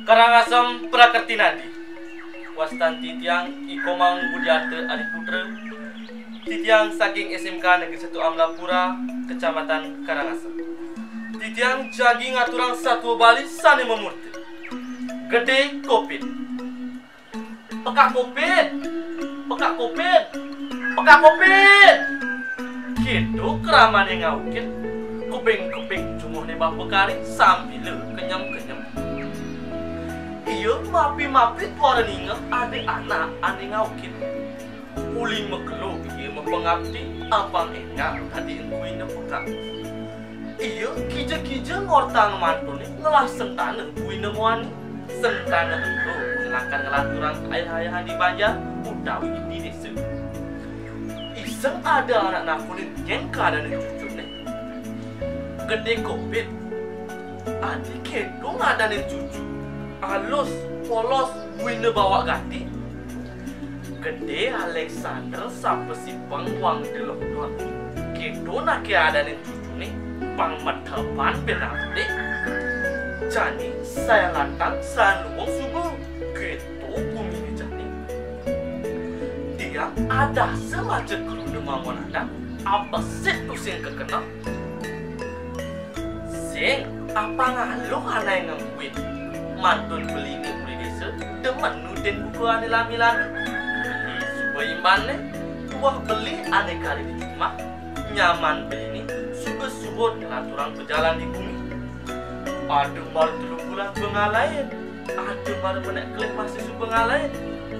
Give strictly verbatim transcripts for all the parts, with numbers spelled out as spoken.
Karangasem prakerti nadi. Wastan titiang I Komang Budiarta Ariputra. Titiang saking S M K Negeri Satu Amlapura, Kecamatan Karangasem. Titiang jagi ngaturang satua Bali sane mamurti Gede Kopit. Pekak Kopit! Pekak Kopit! Pekak Kopit! Gitu kramane ngaukin, kuping-kuping jumuhne Bapa Kari sambila kenyem-kenyem. Ia mapi-mapi tuara ningeh ada anak ane ngaukin. Uli makelo ia mapangapti apang enggak kadi engkuina pekak. Ia kija-kija ngortang mantune ngelah sentana buina muani. Sentana ento lakar ngelaturang ayah-ayahan di banjar utawi di desa. Iseng ada anak nakonin nyen kadane cucune. Gede Kopit. Adi keto ngadanin cucu. Alus, polos, buina bawak gati. Gede Alexander sapasipeng wang delok-delok. Keto nake adanin cucune, pang methepan benakne. Jani saya lantang, saya luung suba. Keto gumine jani. Tiang adasa macet kruna mangon adat, apesit tusing kekeneh. Sing, apang aluh anae ngembuin. Mantun beline uli desa, demen nudin buka ane lami-lami. Beli suba imbanne, tuah beli ane kari di jumah, nyaman beline, suba suud ngelaturang pejalan di gumi. Ada mara telung bulan suba ngalahin, ada mara menek kelih masih suba ngalahin.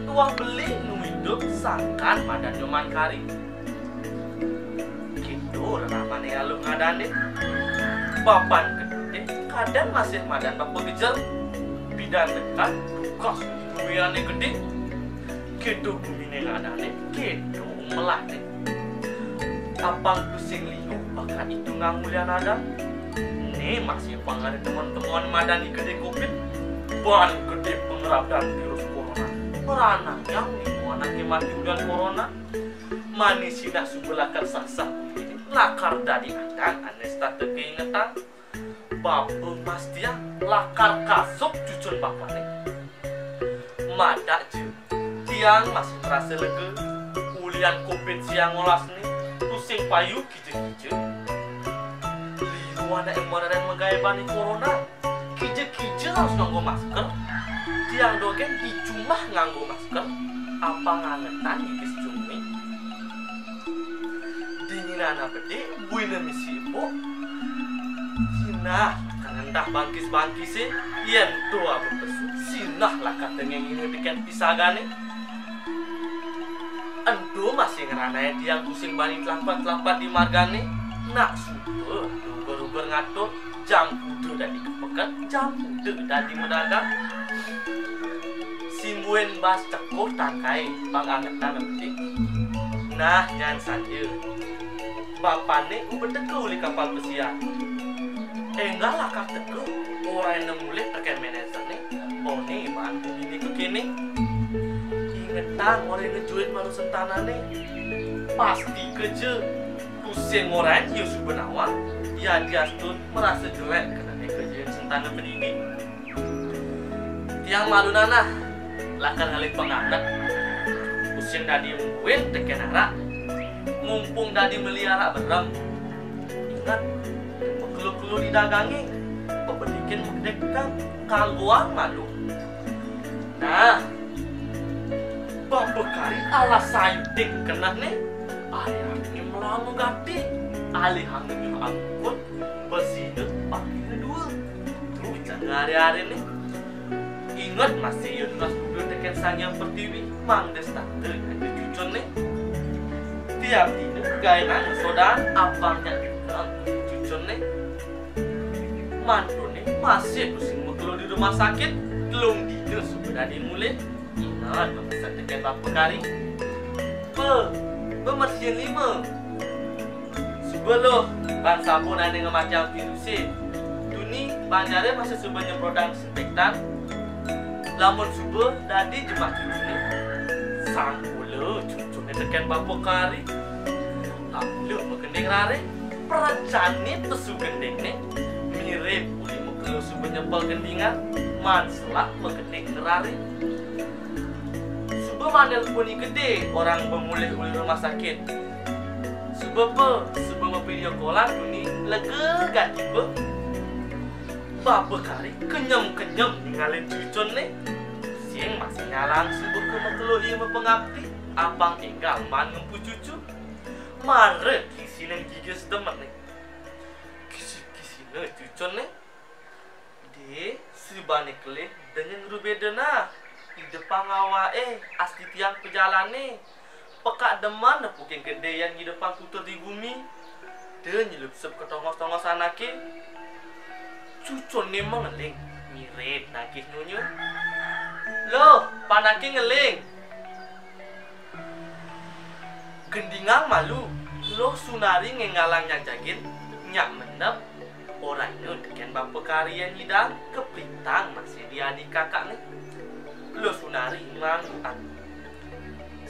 Tuah beli nu idup sangkan madan Nyoman Kari. Gitu reramane aluh ngadanin. Bapan kedudin kadang masih madan bapa gejel. Bidan dekat tukas duwe ane gede. Gitu gumine ngadanin, gitu melahne. Apang tusing liu bakat itu ngangulian adat. Ne masih pang ada temuan-temuan madan I Gede Kopit. Ban gede pengerap dan virus corona. Meranang yang lima anake mati ulian corona. Mani sinah suba lakar sasah, lakar dadi adang ane setata keingetang. Bapa Mas Tiang lakar kasuk cucun bapane. Madak ja, tiang masih merasa lega. Ulian Covid siang olasne, tusing payu kija-kija. Liu anake merereng magae bani corona. Kija-kija harus nganggo masker. Tiang dogen di jumah nganggo masker. Apang angetan ngikis cumi. Dinginan abedik, buina misi epuk. Sinah lakar ngendah bangkis-bangkise, yen to abepesu, sinah lakar tengengina teken pisagane. Ento masih ngranain tiang tusing bani tlapat-tlapat di margane, nak suba uber-uber ngatur, jam kuda dadi kepeket, jam kuda dadi madagang. Simbuin bas cekuh tangkai pang angetan abedik. Nah, nyan saja. Bapane uba teka uli kapal pesiar. Enggah lakar teka, orahina mulih teken manajernya, bone baan bini kekene. Ingetang orahina juit malu sentanane. Pasti keja. Tusing orahina ia suba nawang, ia diastun merasa jelek kenane keja sentana pendidik. Tiang malu nanah, lakar ngalih panganget. Tusing dadi embuin teken arak. Mumpung dadi meli arak berem. Inget, makelo-kelo di dagange, pabedikin makdekang, kanggoang malu. Nah, Bapa Kari alah sayuting kenehne, alih-alihne melama gati, alih-alihne angkut, besina pakine dua. Tuh, jang are-arene. Inget masih Yunus kudu teken Sang Hyang Pertiwi, mangda setata ngaja cucunne. Tiap dina gaenang sodan apang nyak dikang cucunne. Mantune masih tusing makelo di rumah sakit, telung dina suba dadi mulih. Inget pepesen teken Bapa Kari. Pe, bemersihin lima. Suba luh, ban sabun ane ngamatiang viruse. Tuni, banjare masih suba nyemprotang disinfektan. Lamun suba dadi jemah cucune, sangkula cucune teken Bapa Kari. Apila magending raring, prajane pesu gendingne mirip uli muka Lu suba nyepel gendingan, maan selak magending ngerari. Suba manelponi Gede orang bemulih uli rumah sakit. Suba pe, suba mavideo callan tuni lega gati pe. Bapa kari kenyem-kenyem ningalin cucunne. Sing masih nyalang suba ke makelo ia mapangapti, apang enggal maan ngempu cucu. Mara kisinen gigis demen ne. Kisi-kisine cucunne. Dé, sibane kelih dengin rubeda nah. Idepang awake, asti tiang pejalane. Pekak demen nepukin Gede yan ngidepang kutur di gumi. Dé nyelupsup ke tongos-tongos anake. Cucunne mengeling, mirip nagih nyonya. Loh, panake ngeling. Gendingang malu, Loh Sunari ngenggalang Nyak Jagin, Nyak Mendep, orahina teken bapa kari nyidang, keplintang masih di adik kakakne. Loh Sunari ngangguan.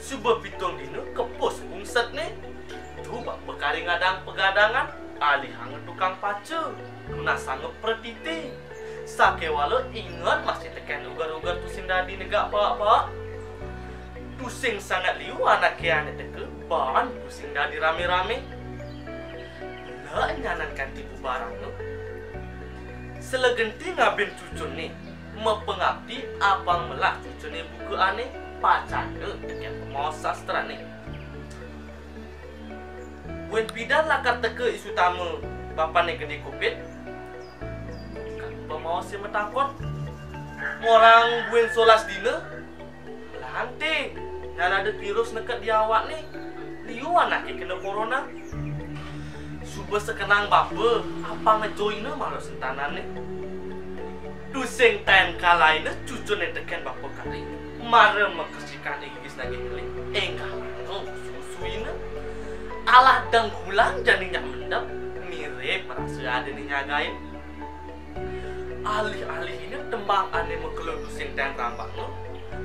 Suba pitung dina kepus pungsetne, ditu bapa kari ngadang pegadangan, alihanga tukang paca, nunasanga pretiti. Sakewala inget masih teken uger-uger tusing dadi negak pahak-pahak. Tusing sanget liu anake ane teka, baan tusing dadi rame-rame. Mula nyanan kanti bubaranga. Selegenti ngabin cucunne, mapangapti apang melah cucunne bukaane, pacana teken pamaos sastrane. Buin pidan lakar teka isu tama bapanne Gede Kopit? Kan pamaose matakon. Ngorang buin solas dina, melanti, nyan ada virus neked di awakne, liu anake kena corona. Suba sekenang bapa, apang ngejoina malu sentananne. Tusing taen kalaina cucunne teken bapa kari, mara makesikan igis nagih ngeling, enggah mangga usu-usuina. Alah denggulang jani Nyak Mendep, mirip merasa ada ne nyagain. Alih-alihina tembang ane makelo tusing taen rambakne,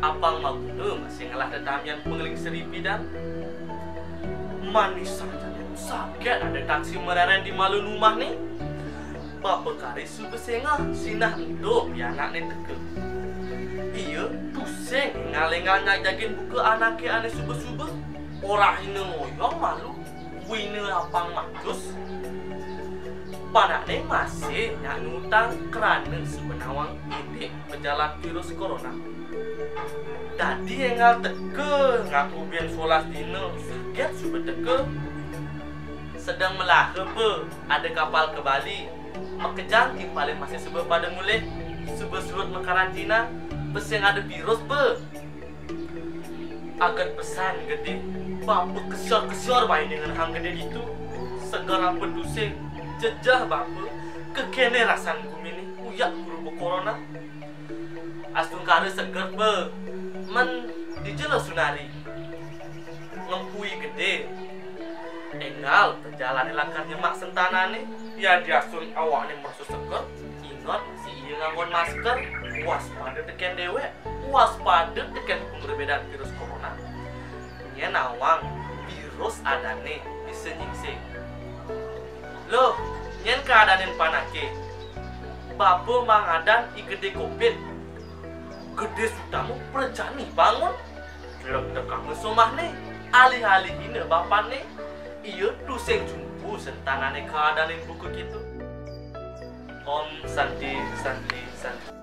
apang maguna masih ngelah tetamian pangeling seri pidan. Manis saja saget ada taksi mereren di malun umahne. Bapa kari suba sengeh sinah ento pianakne teka. Ia tusing ngalenggal Nyak Jagin buka anake ane suba-suba. Orahina ngoyong malu, buina apang matus. Panakne masih nyak nutang krana suba nawang indik pejalan virus corona. Dadi enggal teka ngaku buin solas dina, saget suba teka. Sedeng melaha pe ada kapal ke Bali. Makejang timpalin masih suba pada mulih, suba surut makarantina, pesing ada virus pe. Aget pesan Gede, bapa kesior-kesior bai ningehang Gede ditu. Seger apa tusing, jejeh bapa, kekene rasan gumine, uyak guru bekorona. Astungkara seger pe, men dija Loh Sunari. Ngempui Gede. Enggal pejalane lakar nyemak sentanane, ya diasun awakne merasa seger, inget masih ia nganggon masker, waspada teken dewek, waspada teken pemberebedan virus corona. Nyen nawang virus adane bisa nyingsing. Loh, nyen keadanin panake. Bapa mangadan I Gede Kopit. Gede Sutama prajani bangun. Lek tekanga somahne, alih-alihina bapanne, ia tusing jumpu sentanane keadanin buka kitu. Om Santi, Santi, Santi.